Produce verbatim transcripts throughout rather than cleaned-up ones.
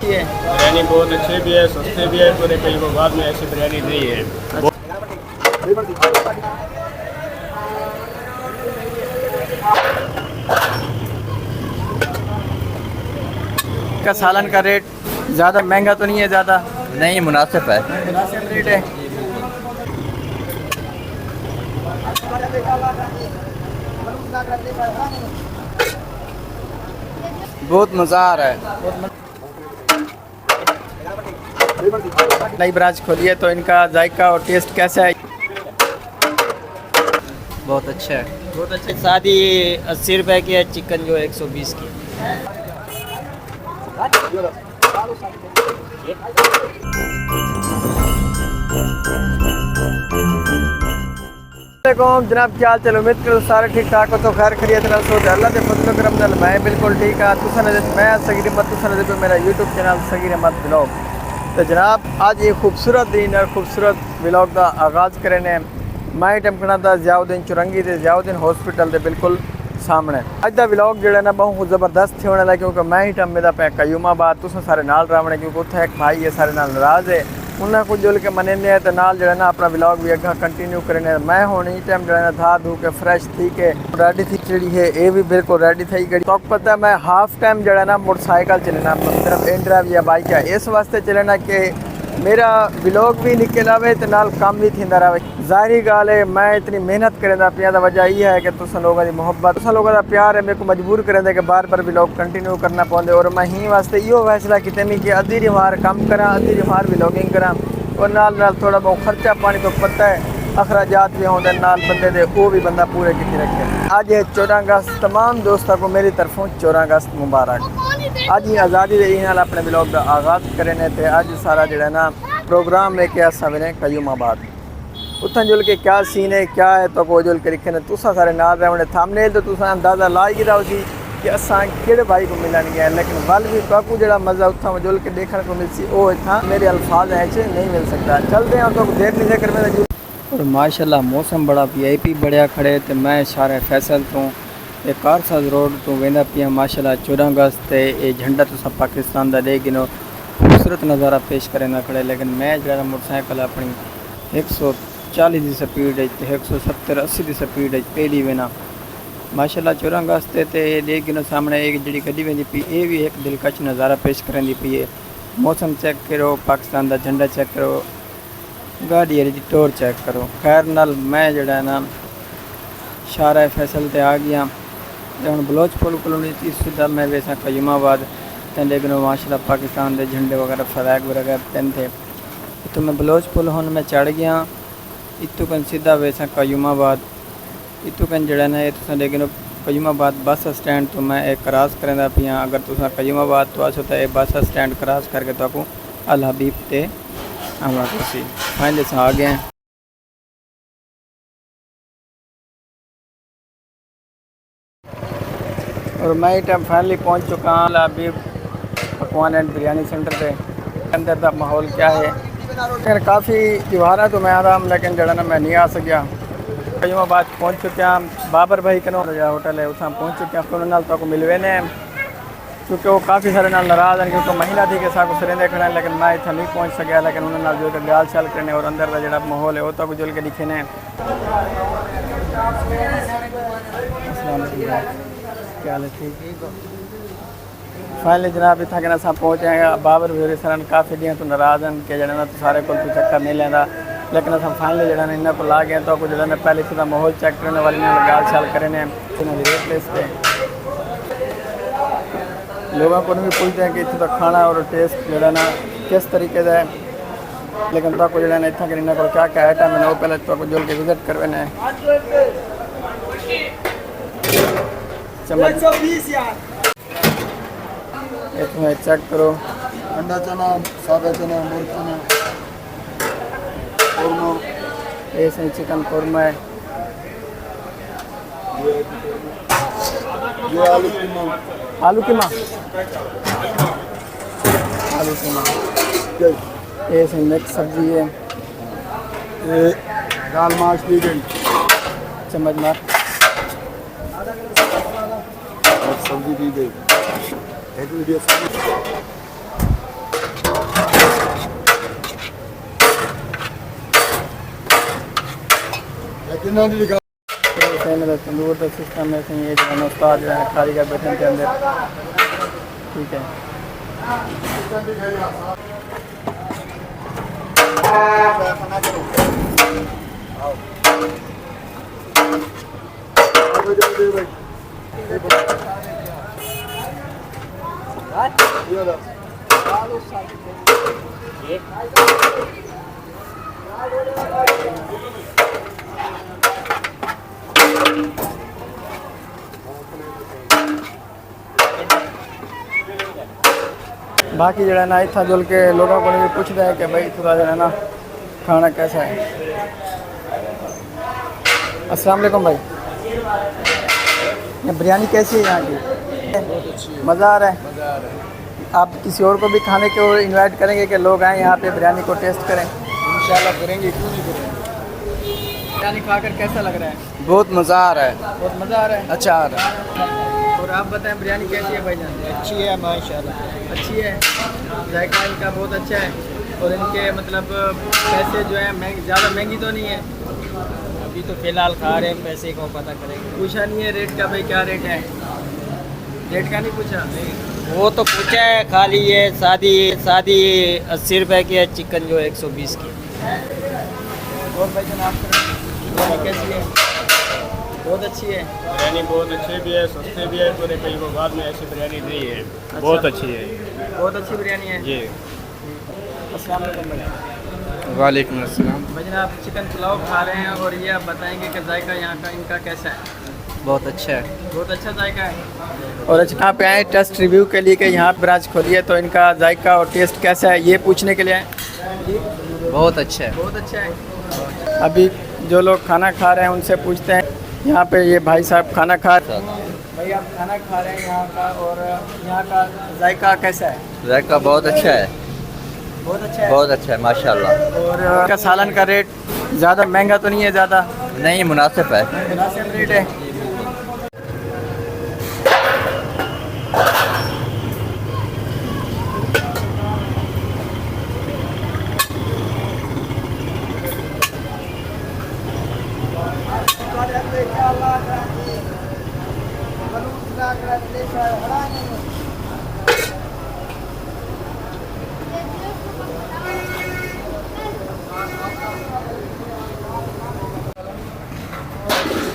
بریانی بہت اچھے بھی ہے، سستے بھی ہے، پورے کئی وہ بعد میں ایسی بریانی نہیں ہے۔ کا سالن کا ریٹ زیادہ مہنگا تو نہیں ہے؟ زیادہ نہیں، مناسب ہے۔ مناسب ریٹ ہے۔ بہت مزہ آ رہا ہے۔ نئی برانچ کھولی ہے تو ان کا ذائقہ اور ٹیسٹ کیسا ہے؟ بہت اچھا ہے۔ بہت اچھا۔ سادی اسی روپے کی ہے، چکن جو ایک سو بیس کی۔ السلام علیکم جناب، کیا حال چال؟ امید کرو سارے ٹھیک ٹھاک ہو تو خیر خیریت نال سو تے اللہ دے فضل و کرم نال میں بالکل ٹھیک ہاں۔ تساں نال میں صغیر احمد، تساں نال میرا یوٹیوب چینل صغیر احمد ولاگ۔ تے جناب، اج یہ خوبصورت دن اور خوبصورت ولاگ دا آغاز کرنے۔ میں ٹائم کھڑا تھا ضیاء الدین چرنگی تے ضیاء الدین ہاسپٹل دے بالکل سامنے۔ اج دا ولاگ جڑا نا بہت زبردست تھیوݨ والا ہے، کیونکہ میں ہی ٹائم میرا پہ قیوم آباد، تساں سارے نال راوݨے، کیونکہ اتھے ایک بھائی ہے سارے نال ناراض ہے، انہاں کو جل کے منیندے ہیں تے نال جڑا نا اپنا ولاگ بھی اگاں کنٹینیو کرنے۔ میں ہن ایں ٹائم جڑا نا دھا دھو کے فریش تھی کے ریڈی تھی چڑی ہے، اے بھی بالکل ریڈی تھی گڑی۔ تو پتہ ہے میں ہاف ٹائم جڑا نا موٹر سائیکل چلنا، صرف انڈرا یا بائک ہے، اس واسطے چلنا کہ میرا ولاگ بھی نکل آوے تے نال کم بھی تھیندا رہے۔ ظاہری ڳالھ ہے، میں اتنی محنت کریندا پیاں، دا وجہ یہ ہے کہ تساں لوگاں دی محبت، تساں لوگاں دا پیار ہے، میرے کو مجبور کریندا کہ بار بار ولاگ کنٹینیو کرنا پوندے۔ اور میں ہی واسطے ایہو فیصلہ کیتے میں کہ ادھی ریوار کم کراں، ادھی ریوار ولاگنگ کراں، اور نال نال تھوڑا بہت خرچہ پانی تو پتہ ہے، اخراجات بھی ہوندے نال بندے دے، وہ بھی بندہ پورے کیتی رکھے۔ اج ہے چودہ اگست، تمام دوستاں کو میری طرفوں چودہ اگست مبارک۔ اج ہی آزادی دے نال اپنے ولاگ دا آغاز کرنے تے اج سارا جڑا نا پروگرام ہے کہ اساں ویلے قیوم آباد۔ اتھاں جل کے کیا سین ہے، کیا ہے، تو کو جل کے لکھے نے، تساں سارے نال رہوݨے۔ تھمبنیل تو تساں اندازہ لا ہی گھدا ہوسی کہ اساں کیڑے بھائی کو ملن گئے ہیں، لیکن ول بھی تاکو جڑا مزہ اتھاں جل کے دیکھنے کو ملسی، او اتھاں میرے الفاظ ہیں چ نہیں مل سکتا۔ چلتے ہیں، تو دیر نہیں سے کرنے۔ اور ماشاءاللہ موسم بڑا وی آئی پی بڑیا کھڑے تے میں شارع فیصل توں اے کارساز روڈ توں ویندا پیاں۔ ماشاءاللہ چودہ اگست تے اے جھنڈا تساں پاکستان دا ݙے گھنو، خوبصورت نظارہ پیش کریندا کھڑے، لیکن میں جڑا موٹر سائیکل اپݨی ہک سو چالیس دی سپیڈ اچ تے ہک سو ستر اسی دی سپیڈ اچ پہلی وینا۔ ماشاءاللہ چودہ اگست تے تے اے ݙے گھنو سامݨے اے جڑی گڈی ویندی پئی، اے وی ہک دلکش نظارہ پیش کریندی پئی ہے۔ موسم چیک کرو، پاکستان دا جھنڈا چیک کرو، گاݙی آلی دی ٹور چیک کرو۔ خیر نال میں جڑا ہے نا شارع فیصل تے آ گیا۔ تے ہݨ بلوچ پل کولوں نی تی سدھا میں ویساں قیوم آباد، تیں ݙیکھنو ماشاءاللہ پاکستان دے جھنڈے وغیرہ، فلیگ وغیرہ پن تھے۔ اتھوں میں بلوچ پل ہݨ میں چڑھ گیا، اتھوں کن سدھا ویساں قیوم آباد۔ اتھوں کن جڑا نا اے تساں ݙیکھنو قیوم آباد بس اسٹینڈ توں میں اے کراس کریندا پیاں۔ اگر تساں قیوم آباد توں آسو تاں اے بس اسٹینڈ کراس کر کے تہاکوں الحبیب تے آوݨا پوسی۔ فائنلی اساں آ گئے ہیں۔ اور میں ایں ٹائم فائنلی پہنچ چکا ہاں الحبیب پکوان اینڈ بریانی سینٹر تے۔ اندر دا ماحول کیا ہے؟ خیر، کافی تیوہاراں توں میں آندا ہم، لیکن جڑا نا میں نہیں آ سکیا۔ قیوم آباد پہنچ چکیا، بابر بھائی کنوں جڑا ہوٹل ہے، اتھاں پہنچ چکیا۔ انہاں نال تہاکوں ملوینے ہیں، کیونکہ وہ کافی سارے نال ناراض ہیں، کیونکہ مہینہ تھی کہ ساکوں سریندے کھڑے ہیں، لیکن میں اتھاں نہیں پہنچ سکیا۔ لیکن انہاں نال جو کہ ڳالھ شال کرنے اور اندر دا جڑا ماحول ہے، وہ تہاکوں جل کے ݙکھینے۔ السلام علیکم۔ کیا حال ہے؟ ٹھیک؟ فائنلی جناب، اتھاں کن اساں پہنچ آئے ہیں۔ بابر بھی سارے کافی ݙینہاں توں ناراض ہیں کہ جڑا نا سارے کول توں چکر نہیں لیندا، لیکن اساں فائنلی جڑا نا انہاں کول آ گئے ہیں۔ تہاکوں جڑا نا پہلے اتھاں دا ماحول چیک کرنے والے نال ڳالھ شال کرنے ہیں۔ انہاں دی ریٹ لسٹ ہے۔ لوگاں کوں بھی پوچھدے ہیں کہ اتھاں دا کھانا اور ٹیسٹ جڑا نا کس طریقے دا ہے، لیکن تہاکوں جڑا نا اتھاں کن انہاں کول کیا کیا آئٹم ہیں، وہ پہلے تہاکوں جل کے وزٹ کروینے ہیں۔ چمچ۔ اے تساں چیک کرو۔ انڈا چنا، سادہ چنا، مرغ چنا، قورمہ۔ اے سائیں چکن قورمہ ہے۔ یہ آلو قیمہ۔ آلو قیمہ؟ آلو قیمہ۔ جی۔ اے سائیں مکس سبزی ہے۔ اے دال ماش دی گئی۔ چمچ مار۔ اور سبزی دی گئی۔ تندور دا سسٹم ہے سائیں، یہ جو ہے نا استاد جو ہے نا کاریگر بیٹھے ہیں اندر۔ ٹھیک ہے۔ باقی جڑا نا اتھاں جل کے لوگوں کو بھی پوچھدا ہے کہ بھائی تھوڑا جڑا نا کھانا کیسا ہے؟ السلام علیکم بھائی، یہ بریانی کیسی ہے یہاں کی؟ بہت اچھی ہے۔ مزہ آ رہا ہے؟ مزہ آ رہا ہے۔ آپ کسی اور کو بھی کھانے کے انوائٹ کریں گے کہ لوگ آئیں یہاں پہ بریانی کو ٹیسٹ کریں؟ انشاءاللہ کریں گے، کیوں نہیں کریں گے؟ بریانی کھا کر کیسا لگ رہا ہے؟ بہت مزہ آ رہا ہے۔ بہت مزہ آ رہا ہے۔ اچھا آ رہا ہے۔ اور آپ بتائیں، بریانی کیسی ہے بھائی جان؟ اچھی ہے ماشاءاللہ۔ اچھی ہے، ذائقہ ان کا بہت اچھا ہے۔ اور ان کے مطلب پیسے جو ہیں مہنگ-، زیادہ مہنگی تو نہیں ہے؟ ابھی تو فی الحال کھا رہے ہیں، پیسے کو پتہ کریں گے۔ پوچھا نہیں ہے ریٹ کا، بھائی کیا ریٹ ہے؟ ریٹ کا نہیں پوچھا؟ وہ تو پوچھا ہے، خالی یہ سادی، سادی اسی روپے کی ہے، چکن جو ہے ایک سو بیس کی۔ اور بھائی جان، آپ کی بریانی کیسی ہے؟ بہت اچھی ہے۔ بریانی بہت اچھی بھی ہے، سستی بھی ہے، پورے کئی وہ بعد میں ایسی بریانی نہیں ہے۔ اچھا۔ بہت اچھی ہے۔ بہت اچھی بریانی ہے۔ جی۔ السلام علیکم بھائی۔ وعلیکم السلام۔ بھائی جان، آپ چکن پلاؤ کھا رہے ہیں اور یہ آپ بتائیں گے کہ ذائقہ یہاں کا، ان کا کیسا ہے؟ بہت اچھا ہے۔ بہت اچھا ذائقہ ہے۔ اور اچھا، یہاں پہ آئے ٹیسٹ ریویو کے لیے کہ یہاں برانچ کھولی ہے تو ان کا ذائقہ اور ٹیسٹ کیسا ہے، یہ پوچھنے کے لیے آئے۔ بہت اچھا ہے۔ بہت اچھا ہے۔ ابھی جو لوگ کھانا کھا رہے ہیں ان سے پوچھتے ہیں، یہاں پہ یہ بھائی صاحب کھانا کھا رہے ہیں۔ بھائی، آپ کھانا کھا رہے ہیں یہاں کا، اور یہاں کا ذائقہ کیسا ہے؟ ذائقہ بہت اچھا ہے۔ بہت اچھا ہے؟ بہت اچھا ہے، ماشاءاللہ۔ اور کا سالن کا ریٹ زیادہ مہنگا تو نہیں ہے زیادہ؟ نہیں، مناسب ہے۔ مناسب ریٹ ہے۔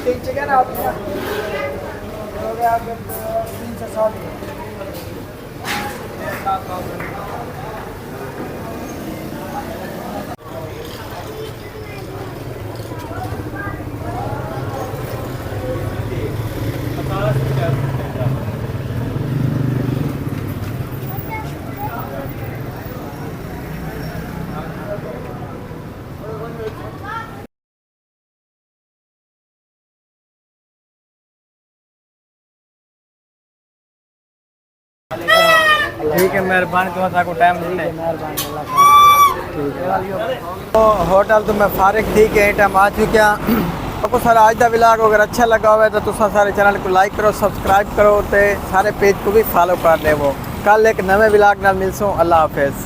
تین چکن آپ کے، ہو گیا آپ کے تین سو ساٹھ۔ ٹھیک ہے، مہربانی، تساں ساکوں ٹائم ݙتے۔ ٹھیک ہے۔ تو ہوٹل تو میں فارغ تھی کے ایں ٹائم آ چکیا۔ آپ کو سارا اڄ دا ولاگ اگر اچھا لگا ہوئے تو تساں سارے چینل کو لائک کرو، سبسکرائب کرو تے سارے پیج کو بھی فالو کر لیوو۔ کل ایک نویں ولاگ نال ملسوں۔ اللہ حافظ۔